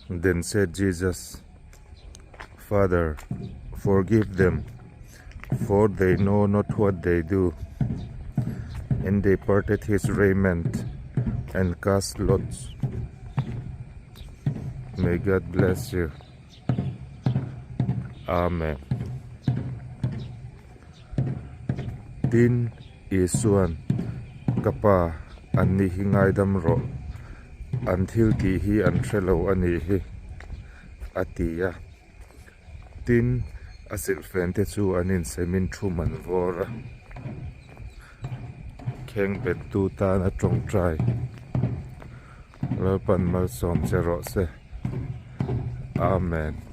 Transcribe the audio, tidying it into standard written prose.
Then said Jesus, Father, forgive them, for they know not what they do. And they parted his raiment and cast lots. May God bless you. Amen. Tin, Isuan, Ka Pa, anni hi ngaidam rawh, an thil tih hi an hre lo a nih hi, a ti a. Tin, a silhfen te chu an insemin thum an vawr a, khengbettu tan a tawngtai. Lalpan malsawm che rawh se. Amen.